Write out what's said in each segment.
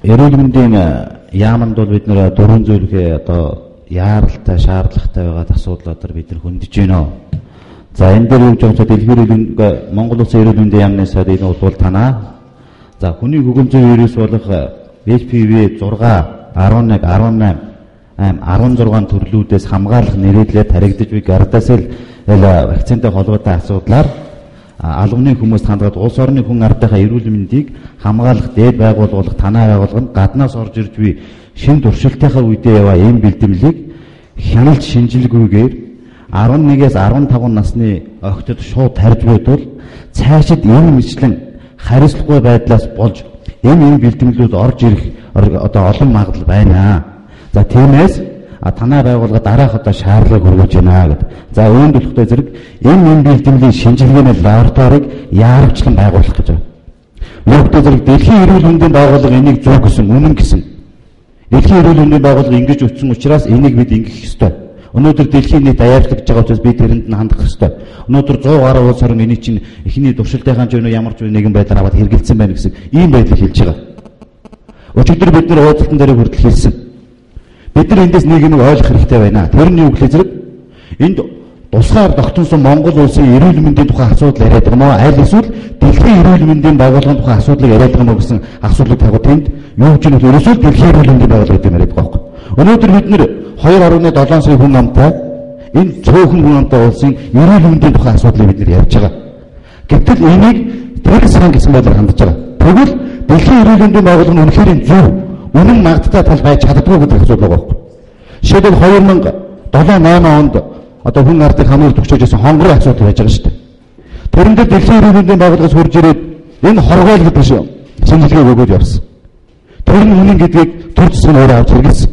Эрүүл мэндийн яаманд бол бид нэр дөрвөн зүйлгээ одоо яаралтай, шаардлагатай байгаа асуудлуудаар бид нар хөндөж байна. За энэ дээр юу гэж бодоход дэлхийн эрүүл Монгол Улсын эрүүл мэндийн яамны сайд энэ бол танаа. За хүний хөгөнзөн вирус болох HPV 6, 11, 18, 16 төрлүүдээс хамгаалах нэрээдлээр таригдаж буй Gardasil вакцинтай холбоотой асуудлаар албаны хүмүүст хандгаад улс орны хүн ардынхаа эрүүл мэндийг хамгаалах дээд байгууллага болох танай байгууллага нь гаднаас орж ирж буй шин туршилтынхаа үедээ яваа ийм бэлтгэлийг хяналт шинжилгүйгээр 11-ээс 15 насны охидод шууд тарьж буй тул цаашид энэ мэтлэн хариуцлагагүй байдлаас болж энэ бэлтгэлүүд орж ирэх одоо олон магадлал байна. За тиймээс танай байгууллага дараах одоо шаардлагыг хүргэж байна гэдэг. За үүнд болохтой зэрэг энэ бэлтгэлийн шинжилгээний лабораторийг яарвчлан байгуулах гэж байна. Үүнтэй зэрэг дэлхийн эрүүл мэндийн байгууллага энийг зөв гэсэн, үнэн гэсэн. Дэлхийн эрүүл мэндийн байгууллага ингэж өтсөн учраас энийг бид ингэх ёстой. Өнөөдөр дэлхийн нийт аяарчлагдж байгаа учраас бид тэрэнд нь хандах ёстой. Өнөөдөр 100 гаруй улс орон энийг чинь эхний туршилтынхаа ч ямар ч нэгэн байдлаар аваад хэрэгэлсэн байна гэсэн ийм байдлыг хэлж байгаа. Өчигдөр бид нар уулзалтан дээр хүртэл хэлсэн. Бид нар эндээс нэг юм ойлгох хэрэгтэй байна. Тэр нь юу гэхлээр зэрэг энд тусгаар тогтносон Монгол улсын эрүүл мэндийн тухай асуудал яриад байгаа юм уу? Аль эсвэл дэлхийн эрүүл мэндийн байгууллагын тухай асуудлыг яриад байгаа юм уу гэсэн асуудлыг тавиад тэнд юу гэж нь ерөөсөө дэлхийн эрүүл мэндийн байгууллага гэдэг юм яриад байгаа байхгүй. Өнөөдөр бид нэр 2.7 сая хүн амтай энэ цөөхөн хүн амтай улсын эрүүл мэндийн тухай асуудлыг бид нэр ярьж байгаа. Гэтэл энийг тэр сан гэсэн байдлаар хандж байгаа. Тэгвэл дэлхийн эрүүл мэндийн байгууллага нь үнэхээр зөв үнэн магадтай тал байж чаддгүй гэдэг асуудал байгаа байхгүй. Жишээлбэл 2007 8 онд одоо хүн ардыг хамгийн төгсөж байсан хонгорын асуудал байж байгаа шүү дээ. Тэрэн дээр дэлхийн эрүүл мэндийн байгууллагаас хурж ирээд энэ хоргойл гэдэг шинжилгээг өгөөд явсан. Тэр нь үнэн гэдгийг төр засаг нь өөрөө авч хэрэгэлсэн.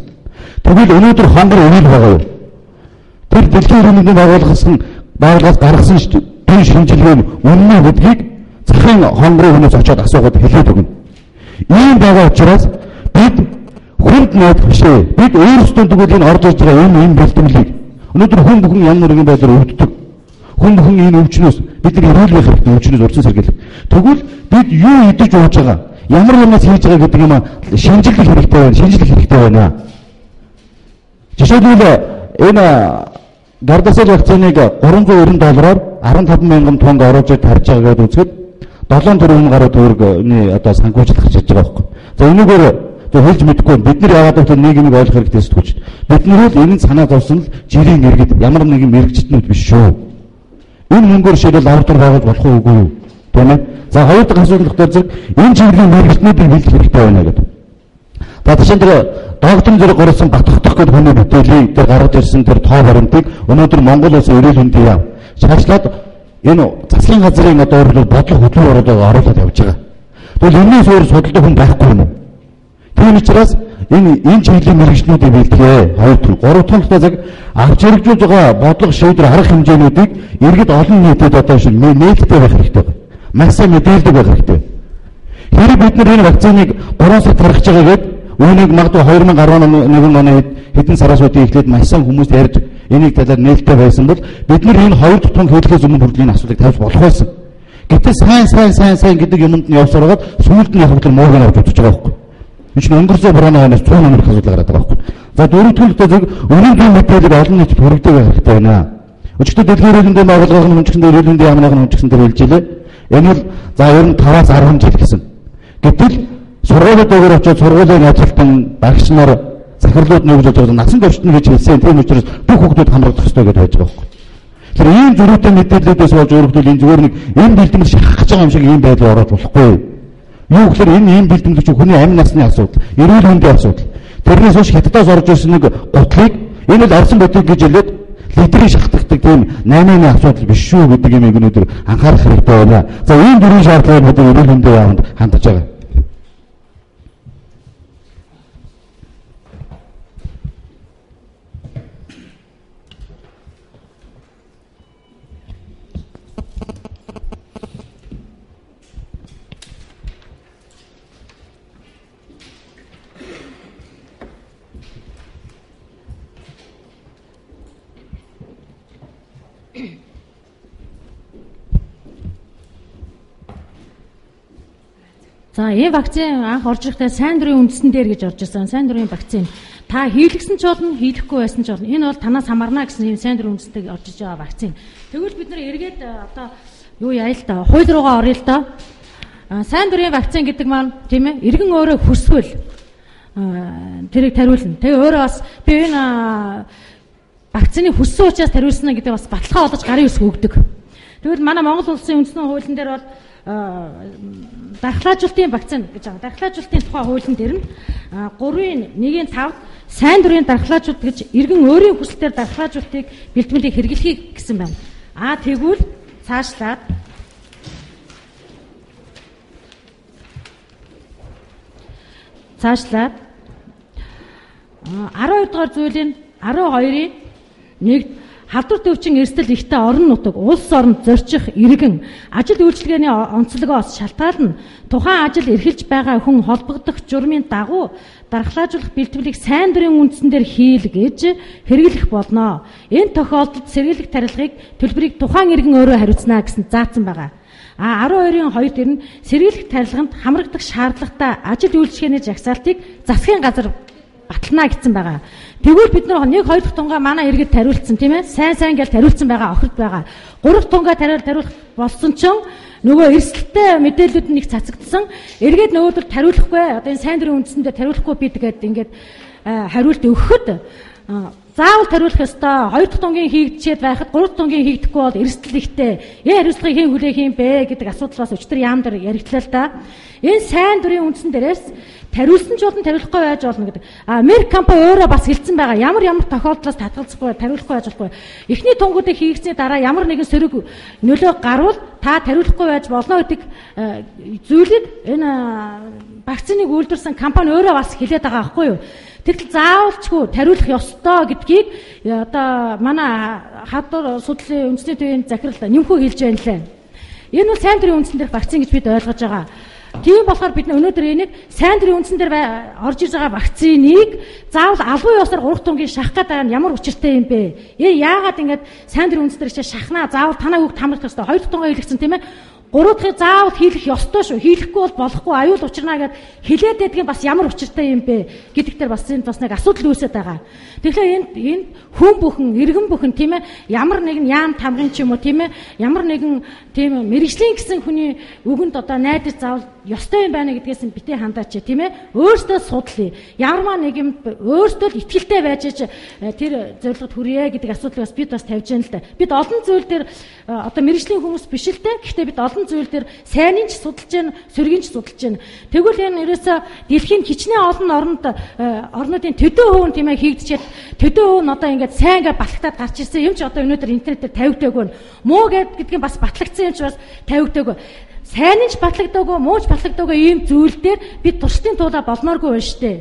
Тэгвэл өнөөдөр хонгор үйл байгаа юу? Тэр дэлхийн эрүүл мэндийн байгууллагаас гаргасан дүн шинжилгээ нь үнэн үү гэдгийг захын хонгорын хүмүүс очиод асуугаад хэлээд өгнө. Ийм байгаа учраас бид хүнд найдах биш ээ. Бид өөрсдөө тэгвэл энэ орж ирж байгаа энэ бэлтгэлийг өнөөдөр хүн бүхэн ямар нэгэн байдлаар өвддөг. Хүн бүхэн энэ өвчнөөс бид нар эрүүл байх хэрэгтэй, өвчнөөс урьдчилан сэргийлэх. Тэгвэл бид юу идэж ууж байгаа, ямар юмнаас хийж байгаа гэдэг юм шинжлэх хэрэгтэй байна, шинжлэх хэрэгтэй байна. Жишээлбэл энэ Gardasil вакциныг $390 15,000 тонг оруулж тарьж байгаа гэдээ үзэхэд 7 тэрбум гаруй төгрөгийн одоо санхүүжилт гарч ирж байгаа байхгүй. За энэгээр зөв хэлж мэдэхгүй бид нар яагаад гэвэл нэг нэг ойлгох хэрэгтэй сэтгүүлч. Бид нар л энэ санаа зовсон л жирийн иргэд ямар нэгэн мэрэгчднүүд биш шүү. Энэ мөнгөөр шийдэл лаборатори байгуулж болох уу үгүй юу? Тийм ээ. За хоёр дахь асуудал дотор зэрэг энэ чиглэлийн мэрэгчднүүдийг бэлдэх хэрэгтэй байна гэдэг. За жишээ нь тэр доктор зэрэг гурван Батхтах гэдэг хүний бүтээлийг тэр гаргаж ирсэн тэр тоо баримтыг өнөөдөр Монгол улсын эрүүл мэндийн яам шаашлаад энэ засгийн газрын одоо өөрөлдөл бодлого хөтөлбөр оруулаад явж байгаа. Тэгвэл энэний өөр судалдаг хүн байхгүй юм уу? Тийм учраас энэ чиглэлийн мэрэгжлүүдийг бэлтгэе. Хоёр дахь, гурав дахь нь цаг авч хэрэгжүүлж байгаа бодлого шийдвэр арга хэмжээнүүдийг иргэд олон нийтэд одоо шин нээлттэй байх хэрэгтэй байна. Маш сайн мэдээлдэг байх хэрэгтэй. Хэрэг бид нар энэ вакциныг 3 сар тархаж байгаа гээд үүнийг магадгүй 2011 оны хэдэн сараас үдээ эхлээд маш сайн хүмүүст ярьж энийг талаар нээлттэй байсан бол бид нар энэ хоёр тутам хэлхээс өмнө хүртэл энэ асуудлыг тавьж болох байсан. Гэтэл сайн гэдэг юмд нь явсаар байгаад сүүлд нь яг хөтөл мууг нь авч үзэж байгаа байхгүй. Энэ чинь өнгөрсөн борооны хойноос 100 номер асуудал гараад байгаа байхгүй. За дөрөв дэх зэрэг үнэн зөв мэдээлэл олон нийтэд хүргэдэг байх хэрэгтэй байна. Өчигдөр дэлхийн эрүүл мэндийн байгууллагын хүнчсэн дээр эрүүл мэндийн яамны хүнчсэн дээр хэлж илээ. Энэ бол за ер нь 5-аас 10 жил гэсэн. Гэтэл сургуулиуд дээр очиод сургуулийн ажилтан багш нар захирлууд нь юу гэж бодож насан туршид нь гэж хэлсэн. Тийм учраас бүх хүүхдүүд хамрагдах ёстой гэж байж байгаа байхгүй. Тэгэхээр ийм зөрүүтэй мэдээллүүдээс болж өөрөөр энэ зүгээр нэг энэ бэлтгэл шахах гэж байгаа юм шиг ийм байдал ороод болохгүй. Юу гэхээр энэ ийм бэлтгэл чинь хүний амь насны асуудал, эрүүл мэндийн асуудал. Тэрнээс хойш хятадаас орж ирсэн нэг гутлыг энэ л орсон бодиг гэж хэлээд литрийн шахагддаг тийм 8-ны асуудал биш шүү гэдэг юм өнөөдөр анхаарах хэрэгтэй байна. За ийм дөрвөн шаардлагыг бид эрүүл мэндийн яамд хандаж байгаа. За энэ вакцин анх орж ирэхдээ сайн дурын үндсэн дээр гэж орж ирсэн. Сайн дурын вакцин. Та хийлгсэн ч болно, хийлгэхгүй байсан ч болно. Энэ бол танаас хамаарна гэсэн юм сайн дурын үндсэнд орж иж байгаа вакцин. Тэгвэл бид нар эргээд одоо юу яа л да, хууль руугаа оръё л да. Сайн дурын вакцин гэдэг маань тийм ээ, иргэн өөрөө хүсвэл тэрийг тариулна. Тэгээ өөрөө бас би энэ вакцины хүссэн учраас тариулсан гэдэг бас баталгаа олгож гарын үсэг өгдөг. Тэгвэл манай Монгол улсын үндсэн хуулийн дээр бол дархлаажуулалтын вакцин гэж байгаа. Дархлаажуулалтын тухай хуулийн дээр нь 3-ын 1-ийн 5-д сайн дурын дархлаажуулалт гэж иргэн өөрийн хүсэлтээр дархлаажуулалтыг бэлтгэлийг хэрэглэхийг гэсэн байна. Тэгвэл цаашлаад 12 дугаар зүйлийн 12-ийн 1 халдвар төвчин эрсдэл ихтэй орон нутаг, улс оронд зорчих иргэн, ажил үйлчилгээний онцлогоос шалтгаална тухайн ажил эрхэлж байгаа хүн холбогдох журмын дагуу дархлаажуулах бэлтгэлийг сайн дурын үндсэн дээр хийл гэж хэрэглэх болно. Энэ тохиолдолд сэргийлэх тарилгыг төлбөрийг тухайн иргэн өөрөө хариуцна гэсэн заасан байгаа. 12-ийн 2 дээр нь сэргийлэх тарилганд хамрагдах шаардлагатай ажил үйлчилгээний жагсаалтыг засгийн газар батална гэсэн байгаа. Тэгвэл бид нар 1 2 дахь тунгаа манай иргэд тариулсан тийм ээ. Сайн гэж тариулсан байгаа охирд байгаа. 3 дахь тунгаа тариулах болсон чинь нөгөө эрсдэлтэй мэдээллүүд нь их цацагдсан. Эргээд нөгөөдөр тариулахгүй одоо энэ сайн дурын үндсэн дээр тариулахгүй бид гээд ингээд хариулт өгөхөд заавал тариулах ёстой. 2 дахь тунгийн хийгдчихэд байхад 3 дахь тунгийн хийгдэхгүй бол эрсдэл ихтэй. Энэ хариуцлагыг хэн хүлээх юм бэ гэдэг асуудал бас өчтөр яам дээр яригдлаа л да. Энэ сайн дурын үндсэн дээрээс тариулсан ч болно, тариулахгүй байж болно гэдэг. Мерк компани өөрөө бас хэлсэн байгаа. Ямар ямар тохиолдлоос татгалзахгүй, тариулахгүй байж болохгүй. Эхний тунгуудыг хийгдсэний дараа ямар нэгэн сөрөг нөлөө гарвал та тариулахгүй байж болно гэдэг зүйлийг энэ вакциныг үйлдвэрлэсэн компани өөрөө бас хэлээд байгаа байхгүй юу? Тэгтэл заавалчгүй тариулах ёстой гэдгийг одоо манай халдвар судлалын үндэсний төвийн захирал нэмхүү хэлж байна лээ. Энэ бол сайн дурын үндсэн дээрх вакцин гэж бид ойлгож байгаа. Тийм болохоор бид өнөөдөр энийг сайн дурын үндсэн дээр орж ирж байгаа вакциныг заавал албан ёсоор 3 тунгийн шахах гэдэг нь ямар учиртай юм бэ? Яагаад ингэж сайн дурын үндсэн дээр шахнаа? Заавал танай хүүхд хамрагдах ёстой. 2 тунгаа хийлгэсэн тийм ээ. 3 дахьыг заавал хийлэх ёстой шүү. Хийлэхгүй бол болохгүй, аюул учирнаа гэд хэлээд байдгийг бас ямар учиртай юм бэ гэдэг дээр бас энд бас нэг асуудал үүсээд байгаа. Тэгэхээр энд хүн бүхэн, иргэн бүхэн тийм ээ, ямар нэгэн яам тамгын ч юм уу тийм ээ, ямар нэгэн тийм мэрэгжлийн гэсэн хүний үгэнд одоо найдаж заавал ёстой юм байна гэдгээс нь битгий хандаач тийм ээ. Өөртөө судлаа. Ямар нэг юм өөртөө л итгэлтэй байж тэр зорилгод хүрье гэдэг асуудлыг бас бид бас тавьж байна л да. Бид олон зүйл дээр одоо мэрэгжлийн хүмүүс биш л дээ. Гэхдээ бид олон зүйл дээр сайныг ч судалж байна, сөргийг ч судалж байна. Тэгвэл энэ ерөөсөө дэлхийн хичнээн олон оронд орнуудын төдөө хөв нь тийм ээ хийгдчихэд төдөө хөв нь одоо ингээд сайн ингээд батлагтаад гарч ирсэн юм ч одоо өнөөдөр интернетээр тавигдаагүй. Муу гэдг нь бас батлагдсан юм ч бас тавигдаагүй. Сайн нь ч батлагдаагүй, муу ч батлагдаагүй ийм зүйл дээр бид туршдын туулаа болмооргүй байна шүү дээ.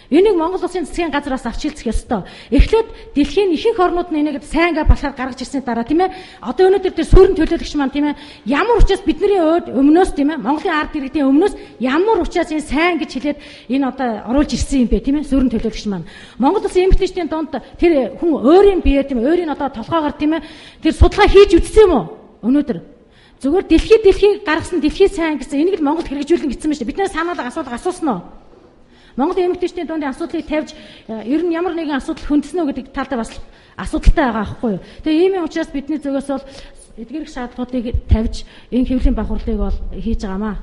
Энийг Монгол улсын засгийн газар бас авч хилцэх ёстой. Эхлээд дэлхийн ихэнх орнууд нь энийг сайн гэ болохоор гаргаж ирсний дараа тийм ээ. Одоо өнөөдөр тэр сүрэн төлөөлөгч маань тийм ээ ямар учраас бидний өмнөөс тийм ээ Монголын ард иргэдийн өмнөөс ямар учраас энэ сайн гэж хэлээд энэ одоо оруулж ирсэн юм бэ тийм ээ сүрэн төлөөлөгч маань. Монгол улсын эмгтээчдийн дунд тэр хүн өөрийн биеэр тийм ээ өөрийн одоо толгоогоор тийм ээ тэр судалгаа хийж үзсэн юм уу? Өнөөдөр зүгээр дэлхий гаргасан дэлхий сайн гэсэн энийг л Монголд хэрэгжүүлнэ гэсэн юм шүү дээ. Бид нэр санаалга асуулга асуусан уу? Монгол эмэгтэйчдийн дундын асуудлыг тавьж ер нь ямар нэгэн асуудал хөндөсөн үү гэдэг талдаа бас асуудалтай байгаа байхгүй юу. Тэгээ ийм юм учраас бидний зүгээс бол эдгээрх шаардлагуудыг тавьж энэ хэвлэлийн бахарлыг бол хийж байгаамаа.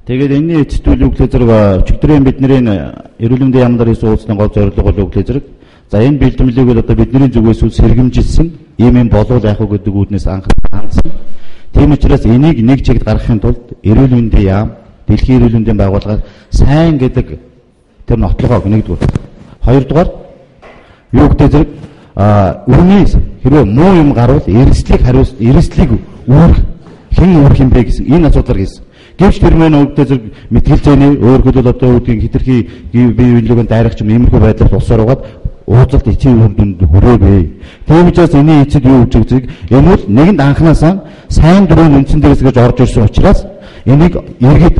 Тэгээд энэний эцэст үйл өгдлөө зэрэг өчигдрийн бидний эрүүл мэндийн яамн дарын уулзалтын гол зорилго бол өгдлөө зэрэг за энэ бэлтгэлийг бол одоо бидний зүгээс үл сэргэмжилсэн ийм юм болвол яах вэ гэдэг үүднээс анхаарал хандсан. Тийм учраас энийг нэг чигт гаргахын тулд эрүүл мэндийн яам дэлхийн эрүүл мэндийн байгууллагаар сайн гэдэг тэр нотлогоог нэгдүгээр. Хоёрдугаар юу гэдэг зэрэг үүнээс хэрвээ муу юм гарвал эрсдлийг хариуц эрсдлийг үүрэх хэн үүрэх юм бэ гэсэн энэ асуудлаар хийсэн. Гэвч тэр мэн өгдөө зэрэг мэтгэлцээний өөр хөлөл одоо юу гэдгийг хэтэрхий бие биелүүгэн дайрах юм иймэрхүү байдлаар улсаар угаад уулзалт эцсийн үр дүнд хүрээгүй. Тийм учраас энэний эцэд юу гэж зэрэг энэ бол нэгэнд анханасаа сайн дөрвөн үндсэн дээрээс гэж орж ирсэн учраас энийг иргэд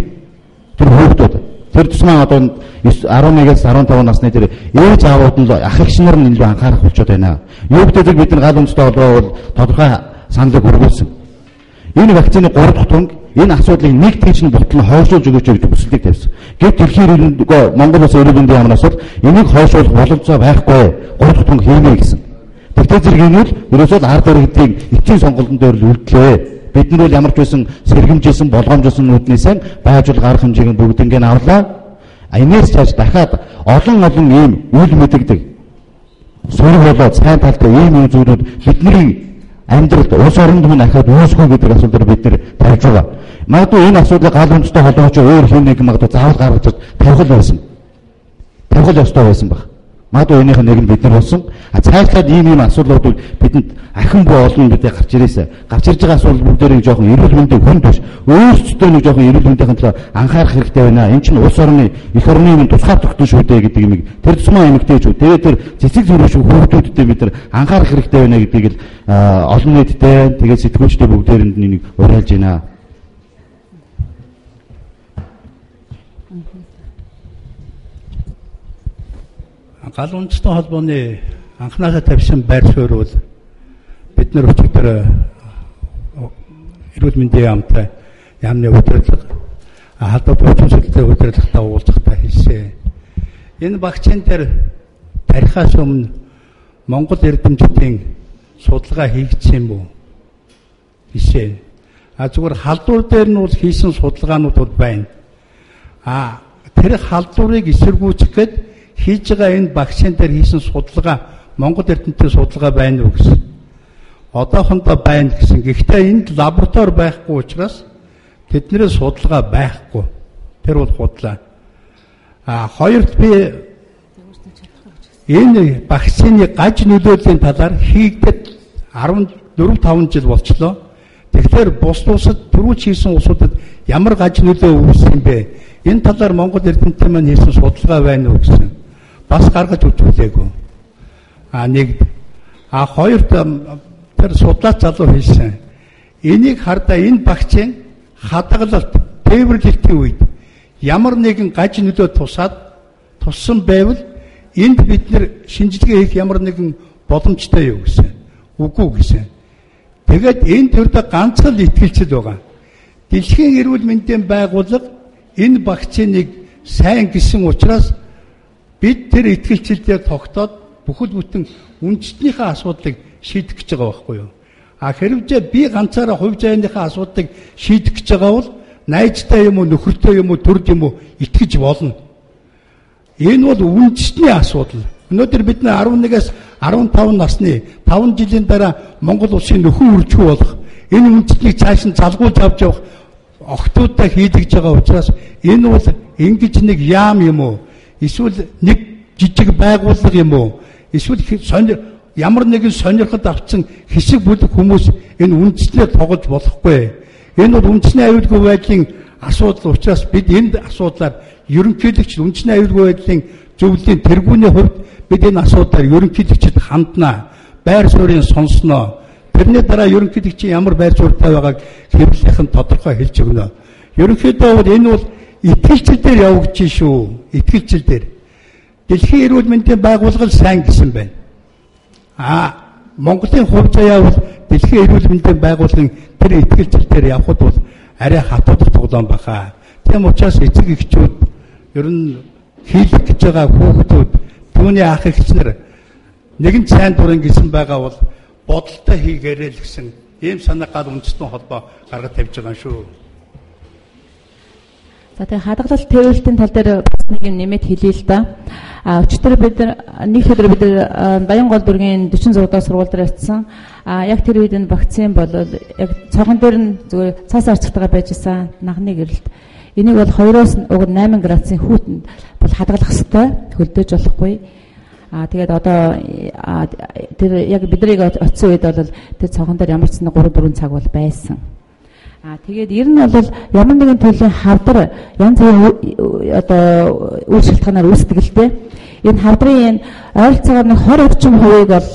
тэр хүүхдүүд тэр тусмаа одоо 11-ээс 15 насны тэр ээж аавууд нь ах эгч нар нь илүү анхаарах болчиход байна. Юу гэдэг бид нар гал үндэстэй холбоо бол тодорхой саналыг өргүүлсэн. Энэ вакцины 3 дахь тунг энэ асуудлыг нэг тийч нь бутлан хойшуулж өгөөч гэж хүсэлтийг тавьсан. Гэвч дэлхийн эрүүл Монгол Улсын эрүүл мэндийн яамнаас бол энийг хойшуулах боломжтой байхгүй. 3 дахь тунг хиймээ гэсэн. Тэгтээ зэрэг энэ бол ерөөсөө л ард иргэдийн эцсийн сонголтын дээр л үлдлээ. Бид нар бол ямар ч байсан сэргэмжсэн, болгоомжсон нүднээсээ байжуул гарах хэмжээг нь бүгднийг нь авлаа. Энээс цааш дахиад олон олон ийм үл мэдэгдэг сөрөг болоод сайн талтай ийм юм зүйлүүд бидний амьдралд улс оронд минь ахаад үүсэхгүй гэдэг асуудал бид нэр тавьж байгаа. Магадгүй энэ асуудлыг гал үндэстэй холбооч өөр хэн нэг магадгүй заавал гаргаж тавих л байсан. Тавих л ёстой байсан баг. Магадгүй энийх нэг нь бид нар болсон. А цаашлаад ийм ийм асуудлуудыг бидэнд ахин буу олон бидний гарч ирээсэ. Гарч ирж байгаа асуудал бүгдээрээ жоохон эрүүл мэндийн хүн биш. Өөрсдөө нэг жоохон эрүүл мэндийн төлөө анхаарах хэрэгтэй байна. Энэ чинь улс орны эх орны юм тусгаар тогтсон шүү дээ гэдэг юмыг тэр тусмаа эмэгтэйчүүд тэгээд тэр цэцэг зүрх шүү хүүхдүүдтэй бид нар анхаарах хэрэгтэй байна гэдгийг л олон нийтдээ тэгээд сэтгүүлчдээ бүгдээрэнд нэг уриалж байна. Гал үндэстэн холбооны анхнаасаа тавьсан байр суурь бол бид нар өчигдөр эрүүл мэндийн яамтай яамны удирдлага халдвар төвчин сүлжээ удирдлагатай уулзахдаа хэлсэн. Энэ вакцин дээр тарихаас өмнө Монгол эрдэмтдийн судалгаа хийгдсэн юм уу? Хэлсэн. А зүгээр халдвар дээр нь бол хийсэн судалгаанууд бол байна. А тэр халдварыг эсэргүүцэх гээд хийж байгаа энэ вакцин дээр хийсэн судалгаа Монгол эрдэмтдийн судалгаа байна уу гэсэн. Одоохондоо байна гэсэн. Гэхдээ энд лаборатори байхгүй учраас тэдний судалгаа байхгүй. Тэр бол худлаа. А хоёрт би энэ вакцины гаж нөлөөллийн талаар хийгдээд 14-5 жил болчлоо. Тэгэхээр бус улсад түрүүч хийсэн улсуудад ямар гаж нөлөө үүссэн юм бэ? Энэ талаар Монгол эрдэмтдийн маань хийсэн судалгаа байна уу гэсэн. Бас гаргаж үзүүлээгүй. А нэг а хоёрт тэр судлаач залуу хэлсэн. Энийг хардаа энэ вакцин хадгалалт, тээвэрлэлтийн үед ямар нэгэн гаж нөлөө тусаад туссан байвал энд бид нэр шинжилгээ хийх ямар нэгэн боломжтой юу гэсэн. Үгүй гэсэн. Тэгээд энэ төрдө ганц л итгэлцэл байгаа. Дэлхийн эрүүл мэндийн байгууллага энэ вакциныг сайн гэсэн учраас бид тэр итгэлцэл дээр тогтоод бүхэл бүтэн үндэстнийхээ асуудлыг шийдэх гэж байгаа байхгүй юу? А хэрвээ би ганцаараа хувь заяаныхаа асуудлыг шийдэх гэж байгаа бол найзтай юм уу, нөхөртэй юм уу, төрд юм уу итгэж болно. Энэ бол үндэстний асуудал. Өнөөдөр бид 11-ээс 15 насны 5 жилийн дараа Монгол улсын нөхөн үржихүү болох энэ үндэстнийг цааш нь залгуулж авч явах охтуудаа хийдгэж байгаа учраас энэ бол ингэж нэг яам юм уу? Эсвэл нэг жижиг байгууллага юм уу? Эсвэл ямар нэгэн сонирхол авсан хэсэг бүлэг хүмүүс энэ үндэстнээ тоглож болохгүй. Энэ бол үндэсний аюулгүй байдлын асуудал учраас бид энэ асуудлаар ерөнхийлөгч үндэсний аюулгүй байдлын зөвлөлийн тэргүүний хувьд бид энэ асуудлаар ерөнхийлөгчд ханднаа. Байр суурийг сонсноо. Тэрний дараа ерөнхийлөгчийн ямар байр суурьтай байгааг хэвлэлийнх нь тодорхой хэлж өгнө. Ерөнхийдөө бол энэ бол итгэлцэл дээр явагдаж шүү. Итгэлцэл дээр. Дэлхийн эрүүл мэндийн байгууллага сайн гэсэн байна. А Монголын хувь заяа бол дэлхийн эрүүл мэндийн байгууллагын тэр итгэлцэл дээр явхад бол арай хатуудах тоглоом баха. Тийм учраас эцэг эхчүүд ер нь хийлэх гэж байгаа хүүхдүүд түүний ах эгч нар нэгэн сайн дурын гэсэн байгаа бол бодолтой хийгээрэй л гэсэн ийм санаа гал үндэстэн холбоо гаргаж тавьж байгаа юм шүү. За тэгээ хадгалалт тээвэрлэлтийн тал дээр бас нэг юм нэмэт хэлье л да. А өчигдөр бид нэг өдөр бид Баянгол дүүргийн 46 дугаар сургууль дээр очисон. А яг тэр үед энэ вакцин бол яг цонхон дээр нь зүгээр цаас арцгтайгаа байж исэн нахны гэрэлт. Энийг бол 2-оос уг 8 градусын хүүтэнд бол хадгалах ёстой, хөлдөөж болохгүй. А тэгээд одоо тэр яг биднийг очисон үед бол тэр цонхон дээр ямар ч нэг 3-4 цаг бол байсан. А тэгээд ер нь бол ямар нэгэн төрлийн хавдар янз бүрийн одоо үйл шалтгаанаар үүсдэг л дээ. Энэ хавдрын энэ ойролцоогоор нэг 20 орчим хувийг бол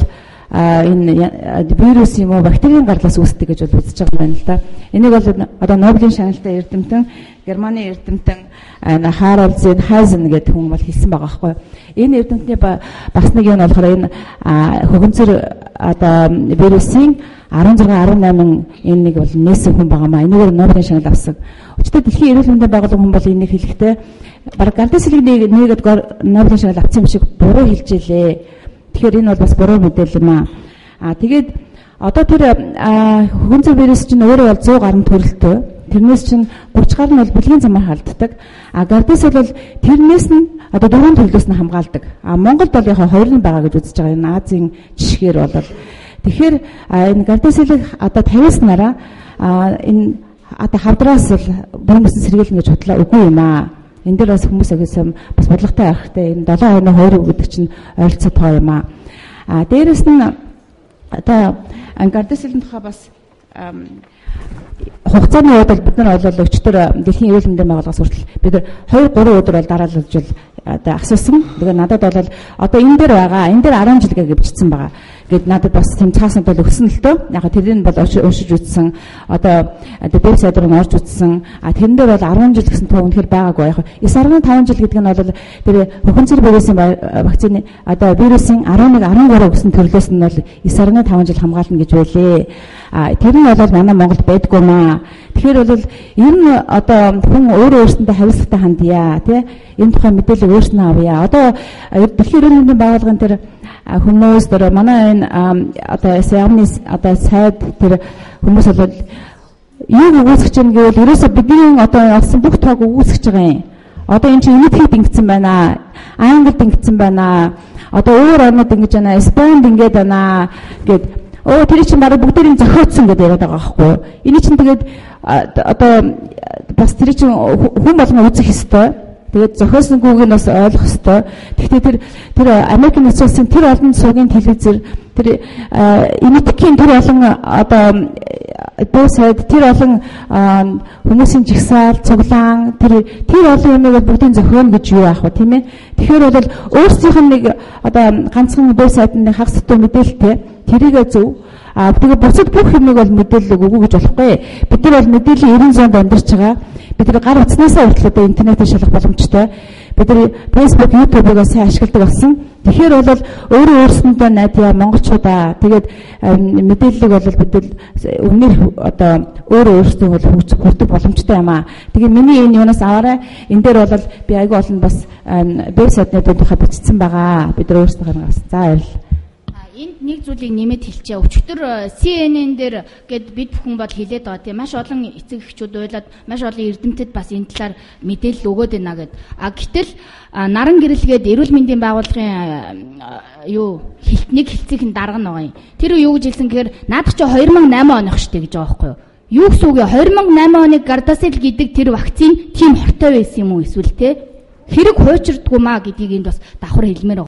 энэ вирус юм уу бактерийн гарлаас үүсдэг гэж бол үзэж байгаа юм байна л да. Энийг бол одоо Нобелийн шагналтай эрдэмтэн Германы эрдэмтэн Харалд Зенхайзен гэдэг хүн бол хэлсэн байгаа байхгүй. Энэ эрдэмтний бас нэг юм нь болохоор энэ хөгөнцөр одоо вирусын 16 18 энэ нэг бол нээсэн хүн байгаа маа. Энэгээр Нобелийн шагнал авсан. Өчигдөр дэлхийн эрүүл мэндийн байгууллага хүн бол энийг хэлэхдээ бараг Гардасилыг нэгэд Нобелийн шагнал авсан юм шиг буруу хэлжээ. Тэгэхээр энэ бол бас буруу мэдээлэл юм аа. Аа тэгээд одоо тэр хөгөнцөр вирус чинь өөрөө бол 100 гаруй төрөлтэй. Тэрнээс чинь 30 гаруй нь бол бэлгийн замаар халддаг. А Гардасил бол тэрнээс нь одоо дөрвөн төрлөөс нь хамгаалдаг. А Монголд бол яг хоёр нь байгаа гэж үзэж байгаа. Энэ Азийн жишгээр бол тэгэхээр энэ Гардасилыг одоо тавиаснараа энэ одоо хавдраас бол бүрэн сэргийлнэ гэж худлаа үгүй юм аа. Энэ дээр бас хүмүүс агуулсан бас бодлоготой байх хэрэгтэй. Энэ 7.2 гэдэг чинь ойролцоо тоо юм аа. А дээрэс нь одоо Гардасилийн тухай бас хугацааны хувьд бол бид нар бол өчтөр дэлхийн эрүүл мэндийн байгууллагаас хүртэл бид нар 2 3 өдөр бол дараалалж одоо асуусан. Тэгээ надад бол одоо энэ дээр байгаа. Энэ дээр 10 жил гэж бичсэн байгаа. Гэт надад бас тийм цааснууд бол өгсөн л дөө. Яг тэрийг бол уншиж үзсэн. Одоо вебсайт руу орж үзсэн. А тэрэн дээр бол 10 жил гэсэн тоо үнэхээр байгаагүй. Яг 9.5 жил гэдэг нь бол тэр хөхөнцөр вирусын вакцины одоо вирусын 11 13 гэсэн төрлөөс нь бол 9.5 жил хамгаална гэж байлээ. А тэр нь бол манай Монголд байдгүй маа. Тэгэхээр бол ер нь одоо хүн өөрөө өөрсөндөө хариуцлагатай хандъя тий. Энэ тухай мэдээлэл өөрснөө авъя. Одоо дэлхийн эрүүл мэндийн байгууллагын тэр хүмүүс тэр манай энэ одоо яамны одоо сайд тэр хүмүүс бол юу өгөөсгөж юм гэвэл ерөөсөө бидний одоо олсон бүх тоог өгөөсгөж байгаа юм. Одоо энэ чинь Энэтхэгт ингэсэн байна. Англид ингэсэн байна. Одоо өөр орнууд ингэж байна. Испанд ингэж байна гэд тэр чинь бараг бүгдээрийн зохиоцсон гэдээ яриад байгаа байхгүй юу? Энэ чинь тэгээд одоо бас тэр чинь хүн болгон үзэх ёстой. Тэгээд зохиосонгүйг нь бас ойлгох ёстой. Гэхдээ тэр Америк нэгдсэн улсын тэр олон суугийн телевизээр тэр Энэтхэгийн тэр олон одоо вебсайт тэр олон хүмүүсийн жагсаал, цуглаан тэр олон юмыг бүгдийг зохионо гэж юу яах вэ тийм ээ? Тэгэхээр бол өөрсдийнх нь нэг одоо ганцхан вебсайт нэг хагас дутуу мэдээлэлтэй тэрийгээ зөв. А тэгээ бусад бүх юмыг бол мэдээлэл үгүй гэж болохгүй. Бид нар бол мэдээллийн 90 зуунд амьдарч байгаа. Бид нар гар утаснаасаа хүртэл одоо интернетээр шалгах боломжтой. Бид нар Facebook, YouTube-ыг сайн ашигладаг болсон. Тэгэхээр бол өөрөө өөрсөндөө найдаа монголчуудаа. Тэгээд мэдээллийг бол бид өмнөр одоо өөрөө өөрсдөө бол хүртэх боломжтой юм аа. Тэгээд миний энэ юунаас аваарай. Энэ дээр бол би айгүй олон бас вебсайтнуудын тухай бичсэн байгаа. Бид нар өөрсдөө гаргасан. За баярлалаа. Энд нэг зүйлийг нэмэт хэлчихэ. Өчигдөр CNN дээр гээд бид бүхэн бол хэлээд байгаа тийм маш олон эцэг эхчүүд уйлаад маш олон эрдэмтэд бас энэ талаар мэдээлэл өгөөд байна гэд. А гэтэл наран гэрэлгээд эрүүл мэндийн байгууллагын юу нэг хэлцийнхэн дарга нь байгаа юм. Тэр юу гэж хэлсэн гэхээр наадах чи 2008 оных штэ гэж байгаа байхгүй юу? Юу гэсэн үг вэ? 2008 оны Гардасил гэдэг тэр вакцин тийм хортой байсан юм уу эсвэл те? Хэрэг хуучирдгүй маа гэдгийг энд бас давхар хэлмээр.